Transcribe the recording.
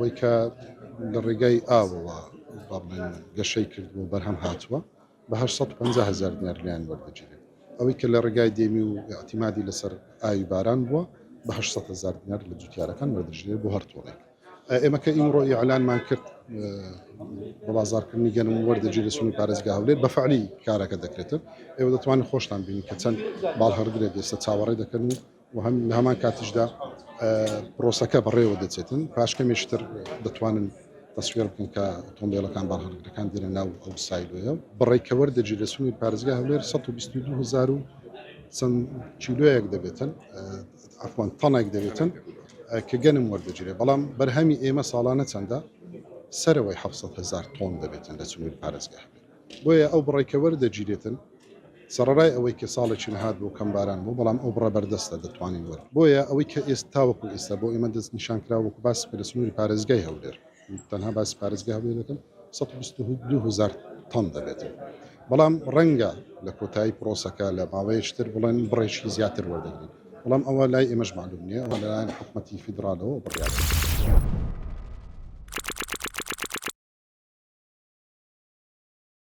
ئەوەی کە لە ڕێگای ئاوەوە با بڵێن گەشەی کردووە بەرهەم هاتووە بە 850 هەزار دینار لیان وەردەگیرێت. ئەوەی کە لە ڕێگای دێمی و ئیعتیمادی لەسەر ئاوی باران بووە بە 800 هەزار دینار لە جوتیارەکان وەردەگیرێت بۆ هەر تۆنێک. ئێمە کە ئیمڕۆ ئیعلانمان کرد بە بازارکردنی گەنم وەردەگیرێت لە سنووری پارێزگا هەولێر بە فعلی کارەکە دەکرێتن. ئێوە دەتوانن خۆشتان بینن کە چەند باڵهەڵگرێک ئێستا چاوەڕێ دەکەن و و هەم لە هەمان کاتیشدا پرۆسەکە بەڕێوە دەچێتن. پاش کەمێکی تر دەتوانن تەسویر بکەن کە ئۆتۆمبیلەکان بارهەڵگرەکان دێنە ناو ئەو سایلۆیە. بڕێک کە وەردەگیرێت لە سنووری پارێزگای هەولێر 122 هەزار و چەند کیلۆیەک دەبێتن، عەفوەن تەنێک دەبێتن کە گەنم وەردەگیرێت. بەڵام بەرهەمی ئێمە ساڵانە چەندە؟ سەرەوەی 700 هەزار تۆن دەبێتن لە سنووری پارێزگای هەولێر. بۆیە ئەو بڕێک کە وەردەگیرێتن سەڕەرای ئەوەی کە ساڵێکی نەهات بوو کەم باران بوو، بەڵام ئەو بڕە بەردەستە دەتوانین وەر. بۆیە ئەوەی کە ئێست تاوەکو ئێستا بۆ ئێمە دەست نیشان کرا وەکو باسی کرد لە سنووری پارێزگای هەولێر، تەنها باسی پارێزگای هەولێر دەکەم، 122 هەزار تەن دەبێتن. بەڵام ڕەنگە لە کۆتایی پرۆسەکە لە ماوەیەکی تر بڵێن بڕێکی زیاتر وەردەگرین. بەڵام ئەوە لای ئێمەش مەعلوم نییە، ئەوە لەلایەن حکومەتی فیدراڵەوە بڕیار دەدرێت.